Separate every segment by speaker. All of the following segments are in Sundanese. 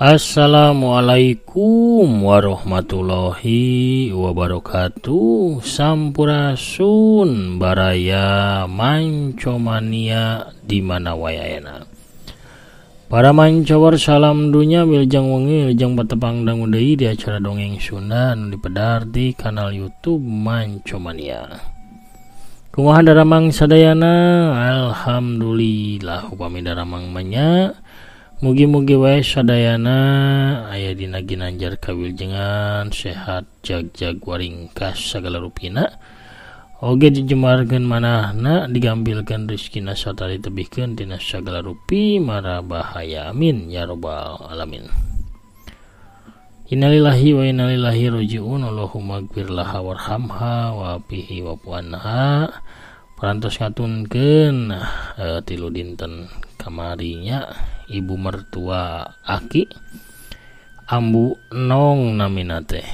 Speaker 1: Assalamualaikum warahmatullahi wabarakatuh. Sampurasun baraya Mancomania di mana wae ayana. Para mancowar salam dunya wilujeng wengi wilujeng patepang dangu deui di acara dongeng Sunda anu dipedar di kanal YouTube Mancomania. Kumaha daramang sadayana? Alhamdulillah upami daramang manya. Mugi-mugi wae sadayana aya dina ginanjar kawilujengan sehat jag-jag waringkas sagala rupina oge dijemarkeun manahna digambilkeun rezekina sarta ditebihkeun tina sagala rupi mara bahaya amin ya robbal alamin. Innalillahi wa inna ilaihi rajiun. Allahumma ighfir laha warhamha wa afihi wa anha. Parantos ngatunkeun tilu dinten kamarinya ibu mertua aki Ambu Nong namina teh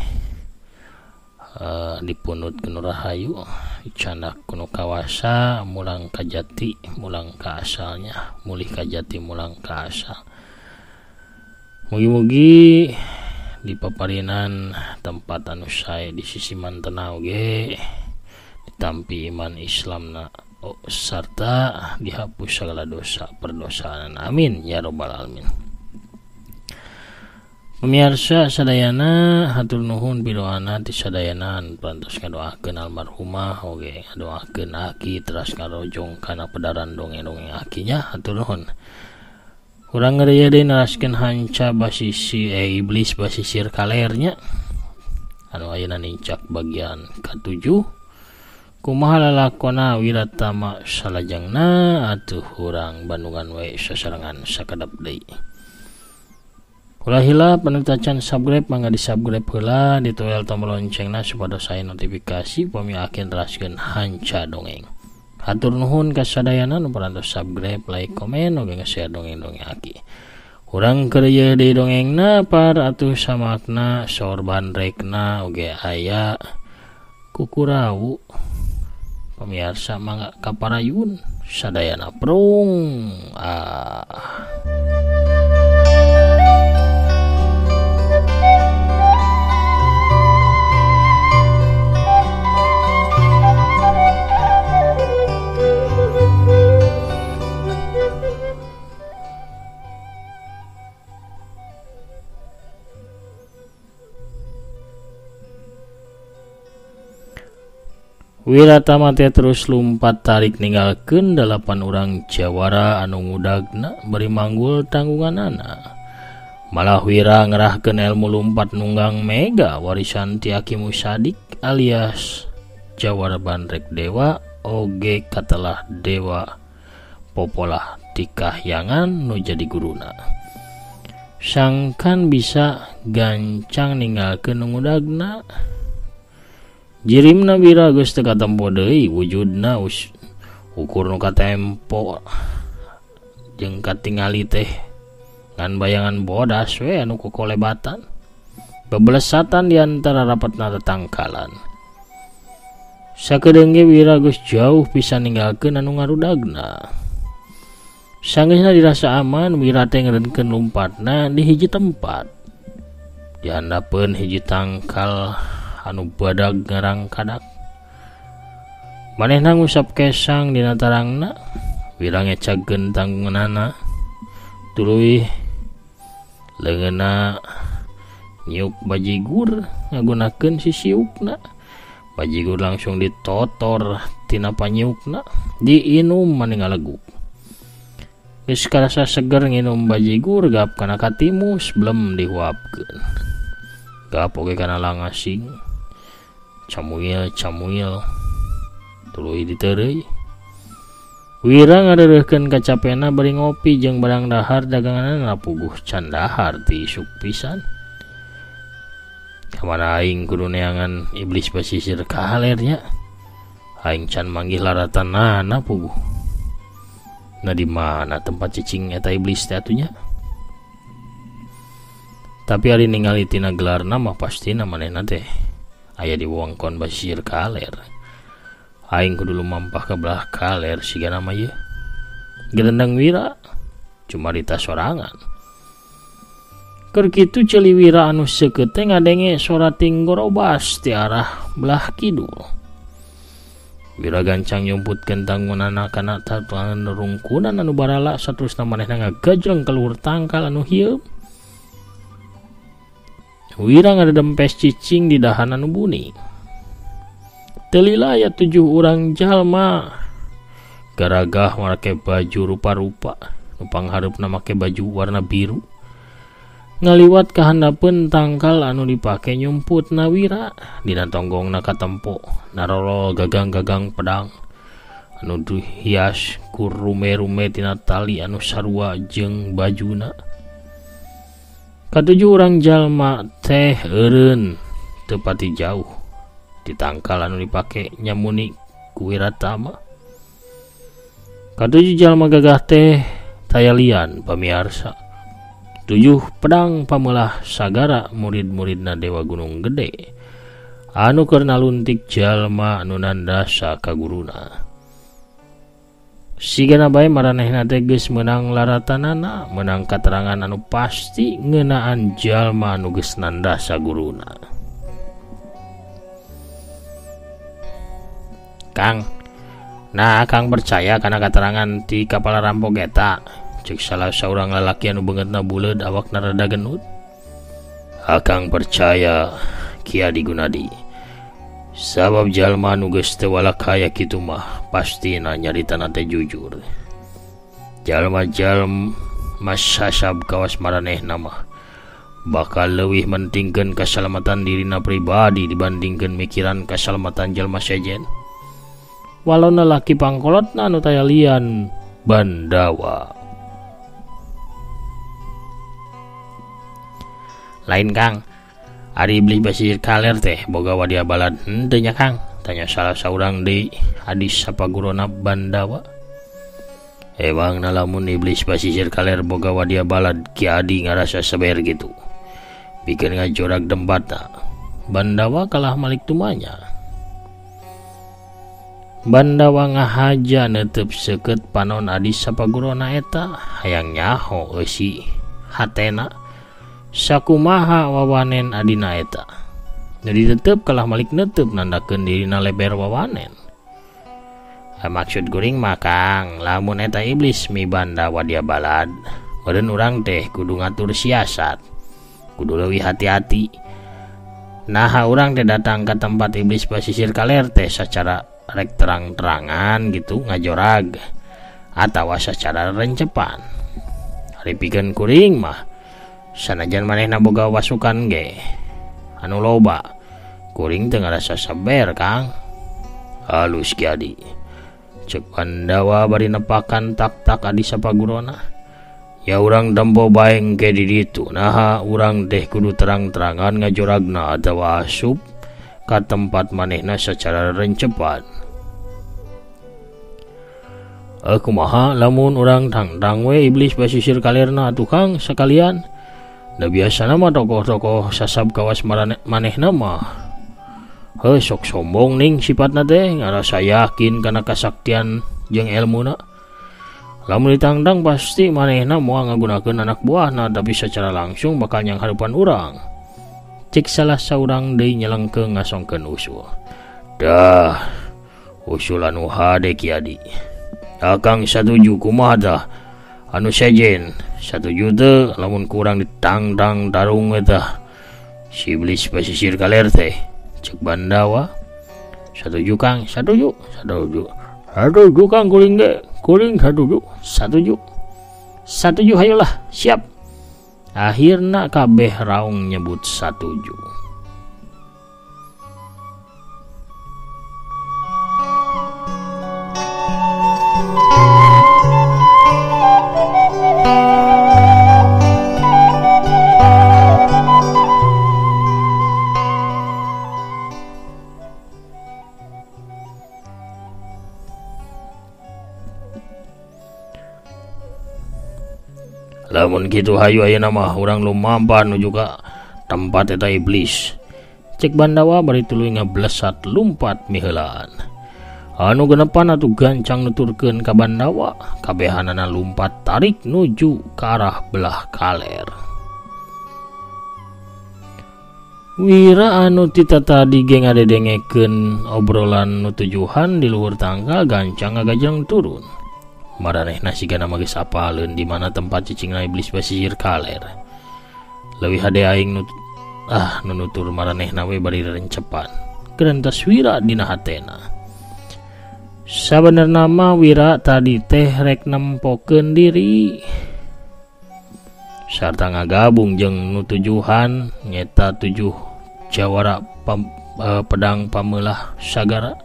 Speaker 1: dipunut ku Rahayu dicandak ku nu kawasa mulang ka jati mulang ka asalnya mulih ka jati mulang ka asal. Mugi-mugi di paparinan tempat anu sae di sisi mantena oge ditampi iman Islamna serta dihapus segala dosa perdosaan amin ya robbal alamin. Pemirsa sadayana hatur nuhun pidoana ti sadayana parantos ngadoakeun almarhumah oge ngadoakeun aki teras ngarojong kana pedaran dongeng-dongeng akinya hatur nuhun. Urang ngeureuyeuh deui naraskeun hanca basisi iblis basisir kalernya anu ayeuna nincak bagian ka-7. Kumaha lalakona Wiratama salajengna atuh urang Bandungan wae sasarengan sakedap deui. Ulah hilap anu tacan subscribe mangga di-subscribe heula ditoel tombol loncengna supados aya notifikasi upami akin neraskeun hanca dongeng. Hatur nuhun ka sadayana nu parantos subscribe, like, komen oge nge-share dongeng-dongeng aki. Urang keur ieu deui dongengna par atuh samakna sorban rekna oge aya kukurawu. Pemirsa mangga kaparayun sadayana prung ah. Wiratama teh terus lumpat tarik ninggalkeun 8 urang jawara anu ngudagna bari manggul tanggunganana. Malah Wira ngerahkeun ilmu lumpat nunggang mega warisan ti Aki Musadik alias Jawara Bandrek Dewa oge katelah Dewa Popolah ti kahyangan nu jadi guruna. Sangkan bisa gancang ninggalkeun nu ngudagna. Jirimna Wira geus teu katempo deui wujudna ukur nu katempo jeung katingali teh ngan bayangan bodas we anu kokolebatan bebelesatan di antara rapatna tetangkalan. Sakedeung ge Wira geus jauh pisan ninggalkeun anu ngarudagna. Sanggeusna dirasa aman Wira teh ngeureunkeun lumpatna di hiji tempat. Dihandapeun hiji tangkal anu badag ngarangkadak. Manehna ngusap kesang dina tarangna, Wira ngecagkeun tanggunganana. Tuluy leungeunna nyiuk bajigur ngagunakeun sisiukna. Bajigur langsung ditotor tina panyiukna, diinum mani ngaleguk. Geus karasa seger nginum bajigur gap kana katimus belum dihuapkeun. Gap oge kana langasing. Camuil camuil tuluy diteureuy. Wira ngareureurkeun kacapena bari ngopi jeung barang dahar daganganna puguh can dahar ti isuk pisan. Kamana aing kudu neangan iblis basisir kalernya. Aing can manggih laratanana puguh. Nah di mana tempat cicing eta iblis teh atunya? Tapi ari ningali tina gelarna mah pastina manehna teh aya di wewengkon basisir kaler. Aing kudu lumampah ka belah kaler sigana mah ieu. Gerendeng Wira cumarita sorangan. Keur kitu ceuli Wira anu seukeut teh ngadenge sora tinggorobas ti arah belah kidul. Wira gancang nyumputkeun tanggunana kana tatuangan rungkunan anu barala saterusna manehna ngagajleng ka luhur tangkal anu hieum. Wira ngadedempes cicing di dahan anu buni. Teu lila aya 7 urang jalma garagah make baju rupa-rupa, nu panghareupna make baju warna biru. Ngaliwat kahandapeun tangkal anu dipake nyumputna Wira, dina tonggongna katempo narolol gagang-gagang pedang anu dihias ku rume-rume tina tali anu sarua jeung bajuna. Katujuh urang jalma teh eureun teu pati jauh di tangkal anu dipake nyamuni ku Wiratama. Katujuh jalma gagah teh tayalian pamiarsa. 7 pedang pamelah sagara murid-muridna Dewa Gunung Gede anu keur naluntik jalma anu nandasa ka guruna. Sigana bae maranehna teh geus meunang laratanana, meunang katerangan anu pasti ngeunaan jalma anu geus nandasa guruna. Kang, nah Kang percaya kana katerangan ti kapala rampok eta? Cek salah saurang lalaki anu beungeutna buleud awakna rada genut. Akang percaya Ki Adi Gunadi. Sabab jalma anu geus teu walakaya kitu mah pastina nyaritana teh jujur. Jalma-jalma sasab kawas maranehna mah bakal leuwih mentingkeun kasalamatan dirina pribadi dibandingkeun mikiran kasalamatan jalma sejen. Walona laki pangkolotna anu taya lian Bandawa. Lain Kang, ari iblis basisir kaler teh boga wadia balad henteu nya Kang? Tanya salah saurang deui adis sapagurona Bandawa. Emangna lamun iblis basisir kaler boga wadia balad Ki Adi ngarasa seber gitu. Pikeun ngajorak dempatna. Bandawa kalah malik tumanya. Bandawa ngahaja neuteub seukeut panon adis sapagurona eta hayang nyaho eusi hatena. Sakumaha wawanen adina eta. Jadi tetep kalah malik netep nandakeun dirina leber wawanen. Maksud guring mah Kang, lamun eta iblis mibanda wadia balad, meureun urang teh kudu ngatur siasat, kudu leuwih hati-hati. Naha urang teh datang ka tempat iblis basisir kaler teh sacara rek terang-terangan gitu ngajorag atawa sacara rencepan. Ari pikeun kuring mah sanajan manehna boga wasukan ge anu loba, kuring teu ngarasa saber Kang. Halus Ki Adi, cek Bandawa bari nepakan tak-tak adi sapagurona. Ya urang tempo bae engke di ditu. Naha urang teh kudu terang-terangan ngajoragna atawa asup ka tempat manehna secara rencepan. Kumaha lamun urang tangtang we iblis basisir kalerna atuh Kang sakalian. Da biasana mah tokoh-tokoh sasab kawas manehna mah heuh sok sombong ning sifatna teh ngarasa yakin kana kasaktian jeung elmuna. Lamun ditangtang pasti manehna moal ngagunakeun anak buahna tapi secara langsung bakal nyanghareupan urang. Cek salah saurang deui nyelengkeung ngasongkeun usul. Dah usul anu hade Ki Adi. Akang satuju kumaha tah? Anu sejen satuju teu lamun kurang ditangtang tarung we tah si iblis basisir kaler teh. Cek Bandawa. Satuju Kang, satuju, satuju. Satuju Kang kuring ge, kuring satuju, satuju. Satuju hayolah, siap. Akhirna kabeh raung nyebut satuju. Lamun kitu hayu ayeuna mah urang lumampah nuju ka tempat eta iblis. Cek Bandawa bari tuluy ngablesat lumpat miheulaan. Anu genepan atuh gancang nuturkeun ka Bandawa, kabehanana lumpat tarik nuju ka arah belah kaler. Wira anu tita tadi ge ngadedengekeun obrolan nu tujuhan di luhur tangkal gancang ngagajeng turun. Maranehna sigana mah geus apaleun di mana tempat cicingna iblis basisir kaler. Leuwih hade aing nu nutur maranehna we bari rencepan. Gerentas Wira dina hatena. Sabenerna mah Wira tadi teh rek nempokeun diri sarta ngagabung jeung nu tujuhan nyeta 7 jawara pedang pamelah sagara.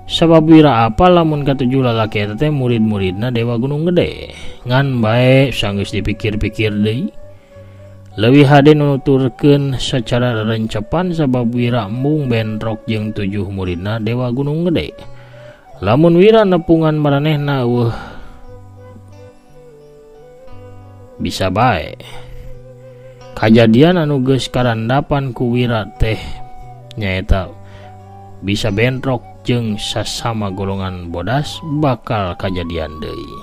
Speaker 1: Sabab Wira apa lamun katujuh lalaki eta teh murid-muridna Dewa Gunung Gede. Ngan bae sanggeus dipikir-pikir deui. Leuwih hade nuturkeun secara rencepan sabab Wira embung bentrok jeung 7 muridna Dewa Gunung Gede. Lamun Wira nepungan maranehna eueuh bisa bae. Kajadian anu geus karandapan ku Wira teh nyaeta bisa bentrok jeung sasama golongan bodas bakal kajadian deui.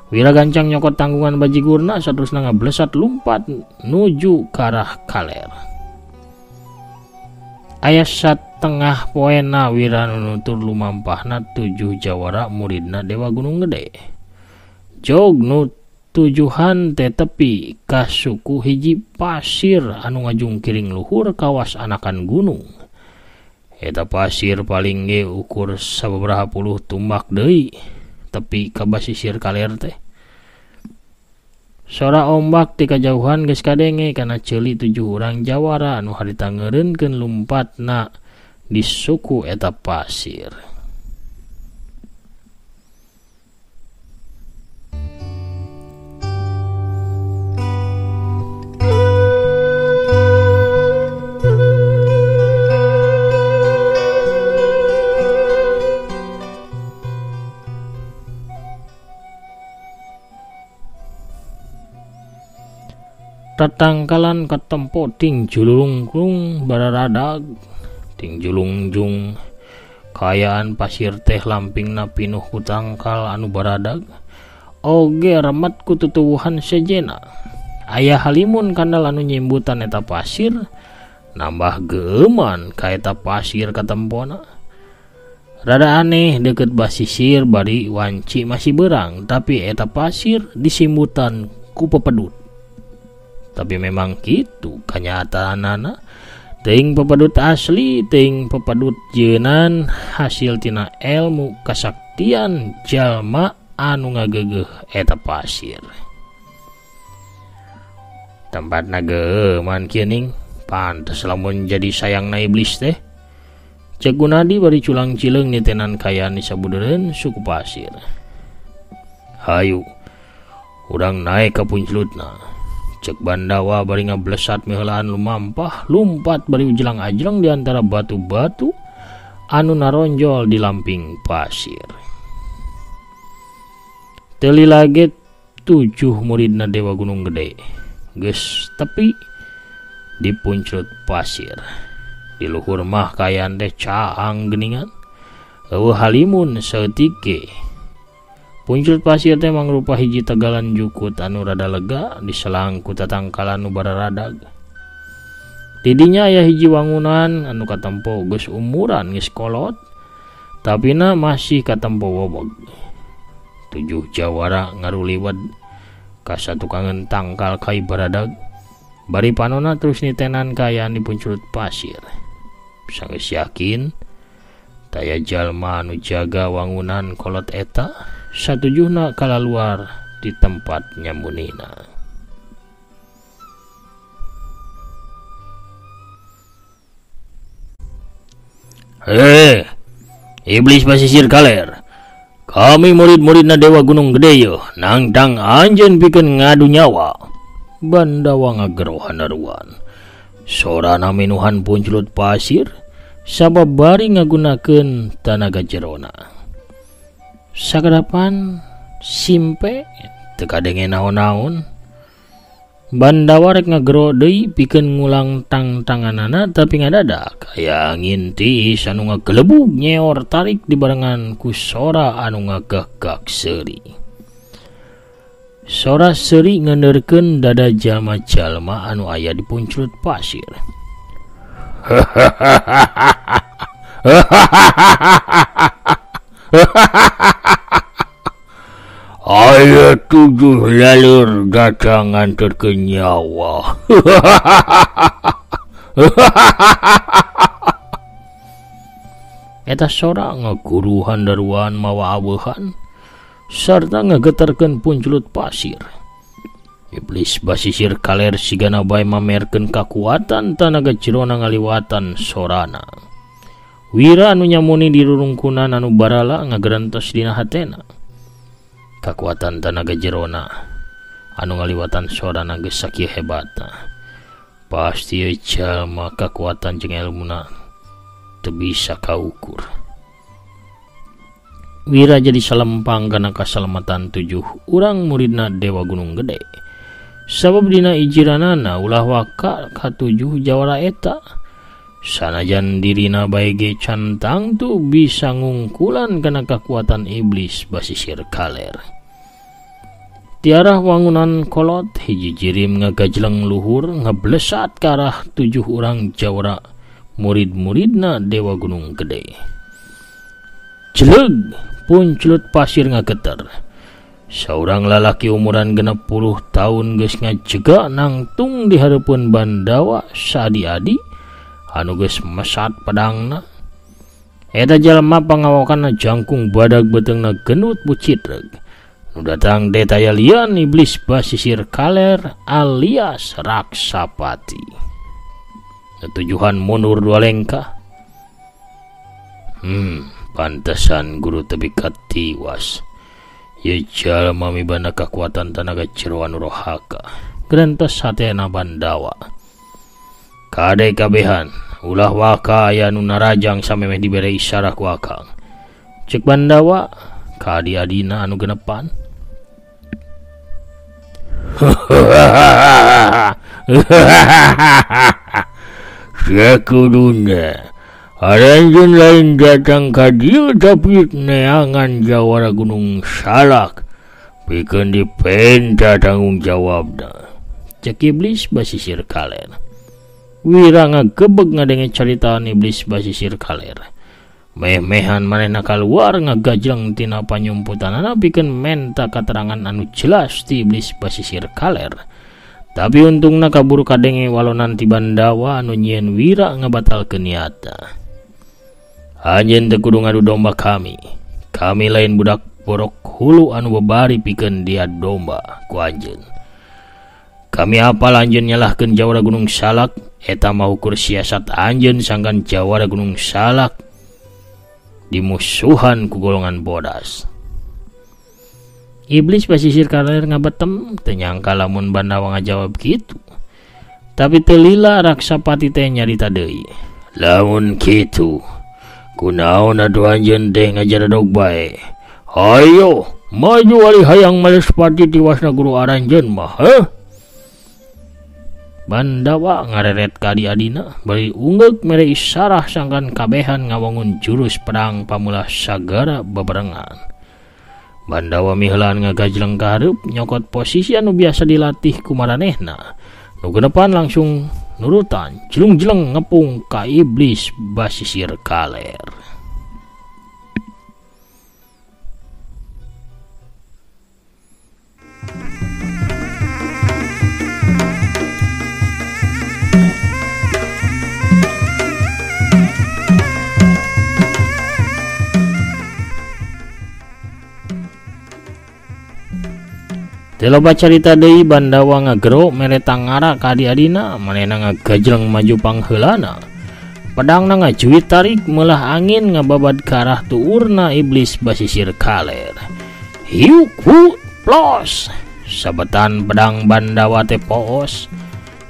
Speaker 1: Wira gancang nyokot tanggungan bajigurna saterusna ngablesat lumpat nuju ka arah kaler. Aya satengah poena Wira nunutur lumampahna 7 jawara muridna Dewa Gunung Gede. Jog nu tujuhan teh tepi ka suku hiji pasir anu ngajungkiring luhur kawas anakan gunung. Eta pasir paling ge ukur sababaraha puluh tumbak deui tepi ka basisir kaler teh. Sora ombak ti kajauhan geus kadenge kana ceuli 7 urang jawara anu harita ngeureunkeun lumpatna di suku eta pasir. Tatangkalan katempo ting julungkung bararadag ting julungjung kayaan pasir teh lampingna pinuh ku tangkal anu baradag oge remet ku tutuwuhan sejena. Aya halimun kandal anu nyimbutan eta pasir nambah geuman ka eta pasir katempona. Rada aneh deket basisir bari wanci masih berang tapi eta pasir disimbutan ku pepedut. Tapi memang kitu kanyataanana teuing pepedut asli teuing pepedut jeunan hasil tina ilmu kasaktian jalma anu ngageugeuh eta pasir. Tempatna geuman kieu ning pantes lamun jadi sayangna iblis teh. Cek Gunadi bari culang cileung nitenan kayaan di sabudeureun suku pasir. Hayu urang naek ka punclutna. Cek Bandawa bari ngablesat miheulaan lumampah lumpat bari ujelang-ajleng di antara batu-batu anu naronjol di lamping pasir. Teu lila ge 7 muridna Dewa Gunung Gede geus tepi di punclut pasir. Di luhur mah kaayaan teh caang geuningan. Eueuh halimun saeutik ge. Punclut pasir teh mangrupa hiji tegalan jukut anu rada lega diselang ku tatangkalan nu bararadag. Didinya aya hiji wangunan anu katempo geus umuran geus kolot tapina masih katempo wobog. 7 jawara ngaruliwed ka satukangeun tangkal kai baradag bari panona terus nitenan kaayaan di punclut pasir. Sanggeus yakin taya jalma anu jaga wangunan kolot eta satujuhna kalaluar di tempat nyambunina. Hei, iblis basisir kaler. Kami murid-muridna Dewa Gunung Gede yeuh nangtang anjeun pikeun ngadu nyawa. Bandawa ngagero hanaruan. Sorana minuhan punclut pasir sabab bari ngagunakeun tanaga jerona. Sakadapan simpe teu kadenge naon-naon. Bandawa rek ngagero deui pikeun ngulang tang-tanganana tapi ngadadak aya angin tiis anu ngagelebug nyeor tarik dibarengan ku sora anu ngagagak seuri. Sora seuri ngeundeurkeun dada jalma-jalma anu aya di punclut pasir. Aya 7 lalur datang nganterkeun nyawa. Eta sora ngaguruhan daruan mawa aweuhan sarta ngagetarkeun punclut pasir. Iblis basisir kaler sigana bae mamerkeun kakuatan tanaga jerona ngaliwatan sorana. Wira anu nyamuni di rurungkunan anu barala ngagerentos dina hatena. Kakuatan tanaga jerona anu ngaliwatan sorana geus sakieu hebatna. Pasti ieu jalma kakuatan jeung elmuna teu bisa kaukur. Wira jadi salempang kana kasalamatan 7 urang muridna Dewa Gunung Gede. Sabab dina ijiranana ulah waka katujuh jawara eta. Sanajan dirina bae ge can tangtu bisa ngungkulan kana kakuatan iblis basisir kaler. Tiarah wangunan kolot hiji jirim ngagajleng luhur ngeblesat ka arah 7 urang jawara murid-muridna Dewa Gunung Gede. Jeleg punclut pasir ngageter. Saurang lalaki umuran 60 tahun geus ngajega nangtung di hareupeun Bandawa saadi-adi anu geus mesat pedangna. Eta jalma pangawakanna jangkung badag beuteungna genut bucitreg. Nu datang teh taya lian iblis basisir kaler alias Raksapati. Tujuhan mundur 2 lengkah. Pantesan guru tebi katiwas. Ye jalma mibanda kakuatan tanaga jero anu rohaka. Gerentos hatena Bandawa. Kade kabehan ulah waka aya nu narajang samemeh dibere isarah ku akang. Cek Bandawa ka adi-adina anu genepan. Sakuduna aranjeun lain datang ka dieu tapi neangan jawara Gunung Salak pikeun dipenta tanggung jawabna. Cek iblis basisir kaler. Wira ngagebeg ngadenge caritaan iblis basisir kaler. Meh-mehan manehna kaluar ngagajleng tina panyumputanana pikeun menta katerangan anu jelas ti iblis basisir kaler. Tapi untungna kaburu kadenge walonan ti Bandawa anu nyieun Wira ngabatalkeun niatna. Anjeun teu kudu ngadu domba kami. Kami lain budak borok hulu anu bebari pikeun dia domba ku anjeun. Kami apal anjeun nyalahkeun jawara Gunung Salak, eta mah ukur siasat anjeun sangkan jawara Gunung Salak dimusuhan ku golongan bodas. Iblis basisir kaler ngabetem, teu nyangka lamun Bandawa ngajawab kitu. Tapi teu lila Raksapati teh nyarita deui. Lamun kitu, kunaon atuh anjeun teh ngajaradog bae. Hayo, maju ari hayang malespati tiwasna guru aranjeun mah, heuh. Bandawa ngareret ka adi-adina bari unggeuk mere isarah sangkan kabehan ngawangun jurus pedang pamulah sagara bebarengan. Bandawa miheulaan ngagajleng ka hareup nyokot posisi anu biasa dilatih ku maranehna. Nu genepan langsung nurutan jelung-jeleng ngepung ka iblis basisir kaler. Teu loba carita deui Bandawa ngagero mere tangara ka adi-adina, manehna ngagajleng maju pangheulana. Pedangna ngajuit tarik meulah angin ngababad ka arah tuurna iblis basisir kaler. Hiuk hu plos. Sabetan pedang Bandawa teh poos.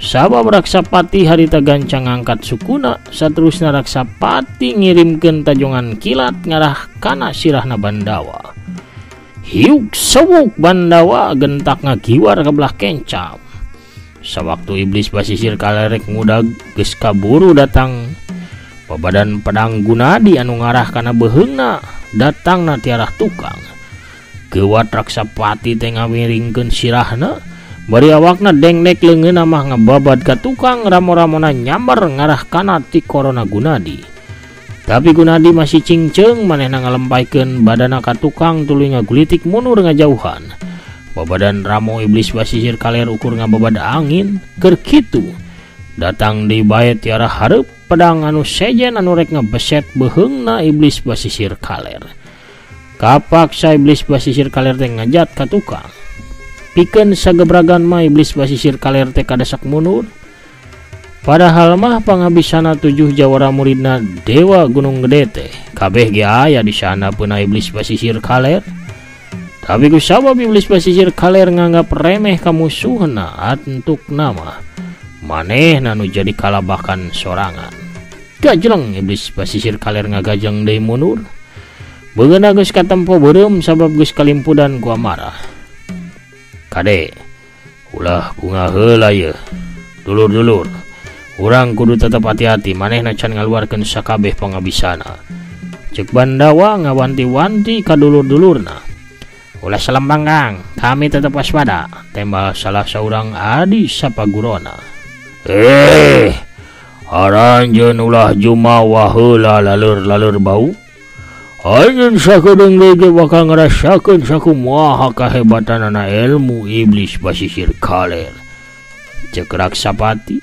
Speaker 1: Sabab Raksapati harita gancang ngangkat sukuna, saterusna Raksapati ngirimkeun tajongan kilat ngarah kana sirahna Bandawa. Hiuk sewuk Bandawa gentak ngagiwar ke belah kencap. Sawaktu iblis basisir kalerek ngudag geus kaburu datang babadan pedang Gunadi anu ngarah kana beuheungna datangna ti arah tukang. Geuwat Raksapati teh ngamiringkeun sirahna bari awakna dengdek leungeunna mah ngababad ka tukang ramo-ramona nyamber ngarah kana ti korona Gunadi. Tapi Gunadi masih cingceung manehna ngalempaikeun badana ka tukang tuluy ngagulitik mundur ngajauhan. Babadan ramo iblis basisir kaler ukur ngababad angin keur kitu. Datang deui bae tiara hareup pedang anu sejen anu rek ngebeset beuheungna iblis basisir kaler. Kapaksa iblis basisir kaler teh ngajat ka tukang. Pikeun sagebragan mah iblis basisir kaler teh kadesak mundur. Padahal mah pangabisana 7 jawara muridna Dewa Gunung Gede teh kabeh ge aya di sana peuna iblis basisir kaler. Tapi kusabab iblis basisir kaler nganggap remeh ka musuhna antukna mah manehna nu jadi kalabakan sorangan. Gajleng iblis basisir kaler ngagajeng deui mundur. Beungeuna geus katempo beureum sabab geus kalimpudan ku amarah. Kade, ulah bunga heula yeuh. Dulur-dulur, urang kudu tetep hati-hati manehna can ngaluarkeun sakabeh pangabisana. Ceuk Bandawa ngawanti-wanti ka dulur-dulurna. Ulah salembang Kang, kami tetep waspada, tembal salah saurang adi sapagurona. Aranjeun ulah jumawa heula laleur-laleur bau. Anjeun sakedeung deui ge bakal ngarasakeun sakumaha kahebatanana ilmu iblis basisir kaler. Ceuk Raksapati.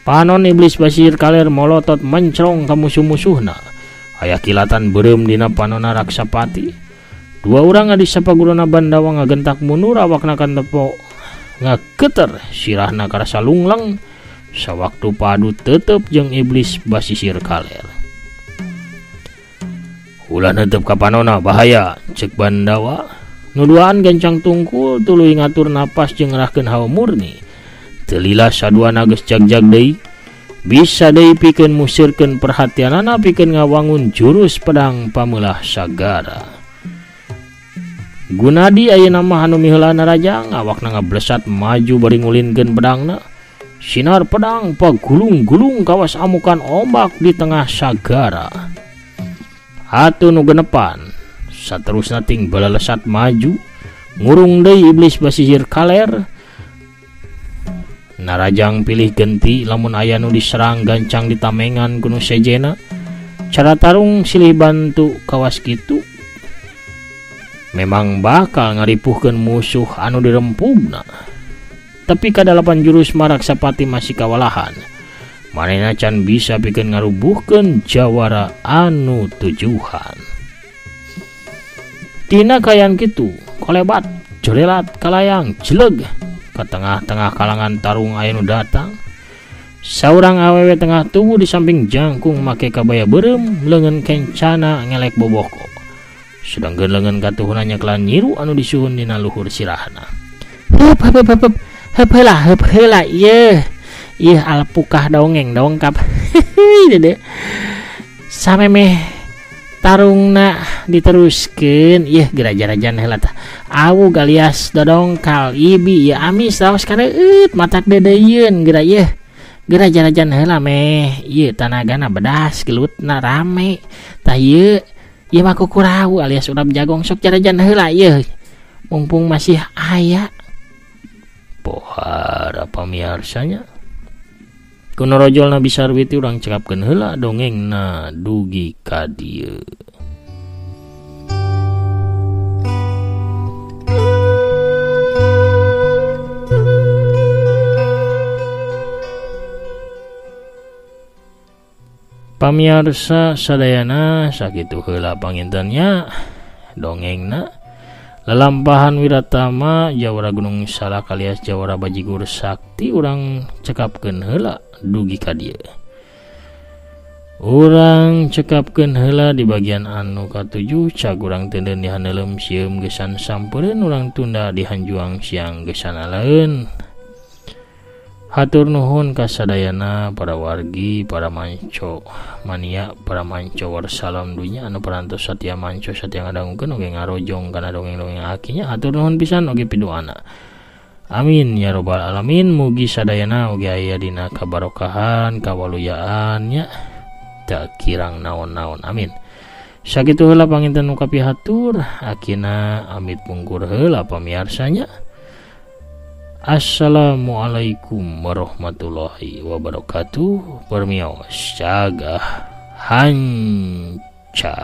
Speaker 1: Panon iblis basisir kaler molotot mencrong ka musuh-musuhna. Aya kilatan beureum dina panona Raksapati. Dua urang adi sapagurona Bandawa ngagentak mundur awakna kantepo ngageter sirahna karasa lungleng sawaktu padu tetep jeung iblis basisir kaler. Ulah netep ka panona bahaya ceuk Bandawa. Nu duaan gancang tungkul tuluy ngatur napas jeung ngerahkeun hawa murni. Teu lila saduana geus jagjag deui. Bisa deui pikeun musirkeun perhatianana pikeun ngawangun jurus pedang pameulah sagara. Gunadi ayeuna mah anu miheulana rajang awakna ngablesat maju bari ngulinkeun pedangna. Sinar pedang pagulung-gulung kawas amukan ombak di tengah sagara. Atuh nu genepan saterusna ting balalesat maju ngurung deui iblis basisir kaler. Narajang pilih genti lamun aya nu diserang gancang ditamengan ku nu sejena. Cara tarung silih bantu kawas kitu memang bakal ngaripuhkeun musuh anu dirempugna. Tapi kadalapan jurus mah Raksapati masih kawalahan. Manehna can bisa pikeun ngarubuhkeun jawara anu tujuhan. Tina kayan kitu, kolebat, jorelat, kalayang, jeleg ka tengah-tengah kalangan tarung aya nu datang. Saurang awewe tengah tubuh di samping jangkung make kabaya beureum, leungeun kencana ngelek boboko. Sedangkeun leungeun katuhuna nyekelan nyiru anu disuhun dina luhur sirahna. Heup heup heup heup heula heup heula ieu. Ieu alpukah dongeng dongkap. Dede. Samemeh tarungna diteruskeun ieu geraja-rajan heula tah. Awu galias dodongkal ibi ieu amis raos kareueut matak dedeyeun geura ieu. Geraja-rajan heula meh ieu tanagana bedas gelutna rame. Tah ieu ieu mah kukurau alias urap jagong sok jarajan heula ieu. Mumpung masih aya. Pohara pamiarsanya. Kuno rojol Nabi Sarwiti urang cekapkeun heula dongengna dugi ka dieu. Pamiarsa sadayana sakitu heula pangintennya dongengna lalampahan Wiratama Jawara Gunung Salak alias Jawara Bajigur Sakti urang cekapkeun heula dugi ka dieu. Urang cekapkeun heula di bagian anu katujuh cag urang teuneun di haneuleum sieum gesan sampereun urang tunda di hanjuang siang gesan alaeun. Hatur nuhun kasadayana para wargi, para manco mania, para manco warsalam dunya anu parantos satia manco satia ngadangukeun oge ngarojong kana dongeng-dongeng akinya. Hatur nuhun pisan oge piduana. Amin ya robbal alamin. Mugi sadayana oge aya dina kabarokahan, kawaluyaan nya tak kirang naon-naon. Amin. Sakitu heula panginten nu kapihatur, akina amit pungkur heula pamiarsanya. Assalamualaikum warahmatullahi wabarakatuh. Permios cagah hanca.